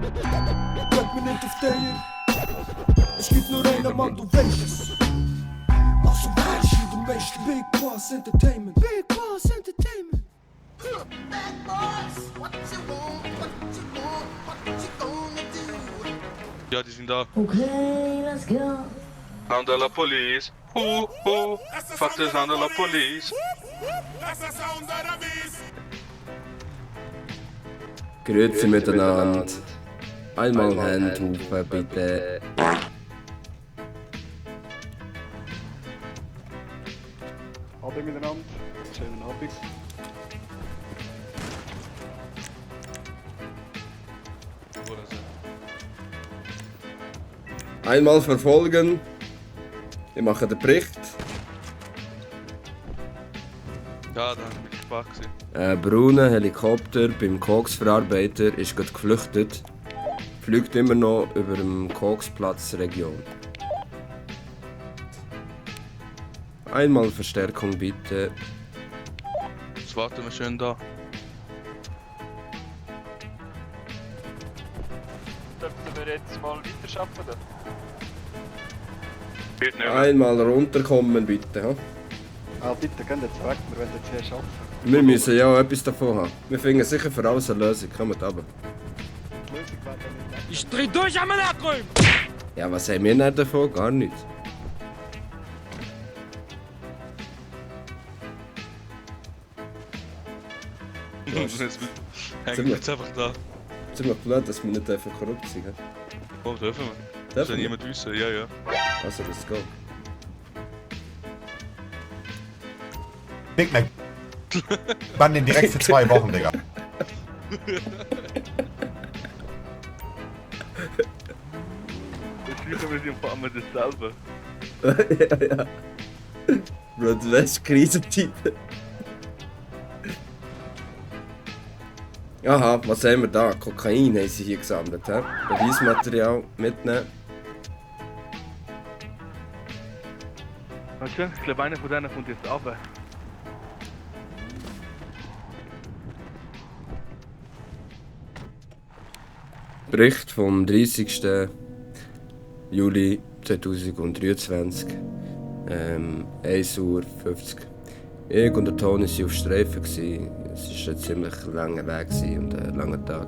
Bleib mir nicht auf der. Es gibt nur einen Mann, du weißt es. Also weißt du, der meiste Big Boss Entertainment. Big Boss Entertainment. Bad boys, what you want, what you want, what you gonna do? Ja, die sind da. Okay, let's go. Sound la police. Fuck the sound la police. Grüezi miteinander. Einmal Hand hoch, bitte. Abend miteinander, schönen Abend. Einmal verfolgen. Ich mache den Bericht. Ja, da bin ich gespannt gewesen. Brauner Helikopter beim Koksverarbeiter ist gerade geflüchtet. Fliegt immer noch über dem Koksplatzregion. Einmal Verstärkung bitte. Jetzt warten wir schön da. Dürfen wir jetzt mal weiterarbeiten? Oder? Geht nicht mehr. Einmal runterkommen bitte. Ha? Ah, bitte, geht jetzt weg, wir wollen jetzt hier arbeiten. Wir müssen ja auch etwas davon haben. Wir finden sicher für alles eine Lösung. Kommt runter. Die Lösung wäre dann nicht weg. Ich dreh durch am Nachkommen. Ja, was haben wir nicht davon? Gar nichts. Hängen wir jetzt einfach da. Ziemlich blöd, dass wir nicht einfach korrupt sind. He? Oh, dürfen wir? Das Dürfen soll wir? niemand wissen, ja, ja. Also, let's go. Big Mac. Bann den direkt für 2 Wochen, Digga. Das sicher wir sind vor allem dasselbe. Ja, ja. Bro, du weißt, Krisentyp. Aha, was haben wir da? Kokain haben sie hier gesammelt. He? Beweismaterial mitnehmen. Weißt du, ich glaube einer von denen kommt jetzt runter. Bericht vom 30. Juli 2023. 1:50 Uhr. Ich und der Toni waren auf Streifen. Es war ein ziemlich langer Weg und ein langer Tag.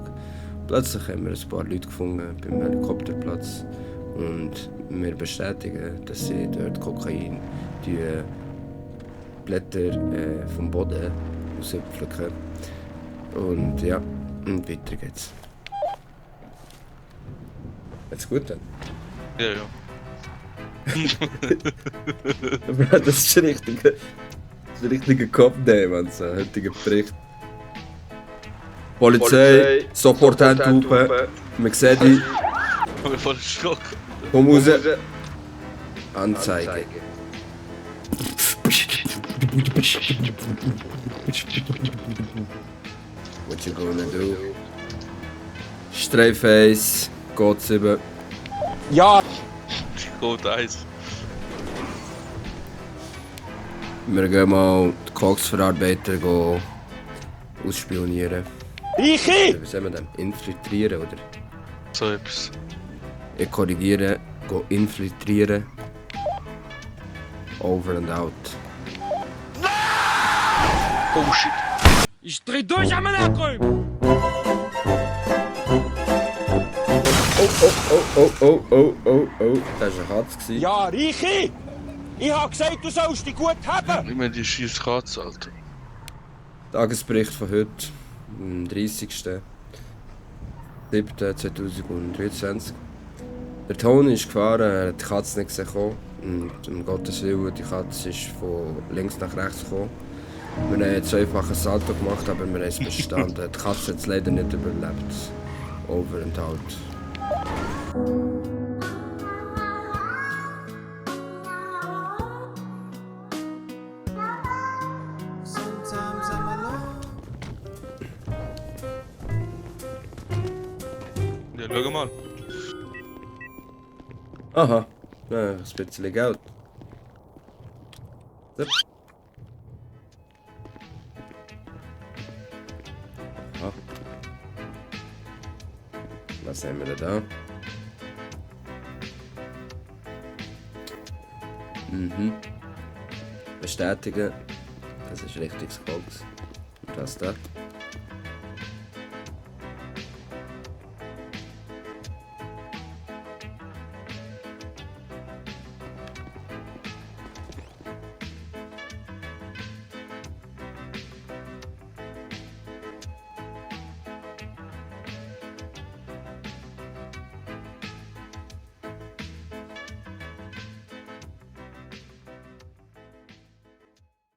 Plötzlich haben wir ein paar Leute gefunden beim Helikopterplatz. Und wir bestätigen, dass sie dort Kokain, die Blätter vom Boden rauspflücken. Und ja, und weiter geht's. Jetzt gut dann? Ja, ja. Bro, das ist ein richtiger Kopfname, Mann, so ein heutiger Bericht. Polizei, sofort Handhupen, man sieht die, Ich bin voll Schock. komm raus. Anzeige. What you gonna do? Streiface, Gott 7. Code 1. Wir gehen mal die Koksverarbeiter ausspionieren. Wie soll man das? Infiltrieren, oder? So etwas. Ich korrigiere, infiltrieren. Over and out. Oh shit. Ich dreh durch am Nachkommen. Oh. Das war eine Katze. Ja, Reiche! Ich hab gesagt, du sollst dich gut haben! Ich meine, die scheiß Katze, Alter. Tagesbericht von heute, am 30.07.2023. Der Toni ist gefahren, er hat die Katze nicht gesehen. Und um Gottes Willen, die Katze ist von links nach rechts gekommen. Wir haben jetzt einfach ein Salto gemacht, aber wir haben es bestanden. Die Katze hat es leider nicht überlebt. Over and out. Ja, schau mal. Aha, ja, ein bisschen Geld. So. Aha. Was haben wir denn da? Bestätigen. Das ist richtiges Holz. Und was da?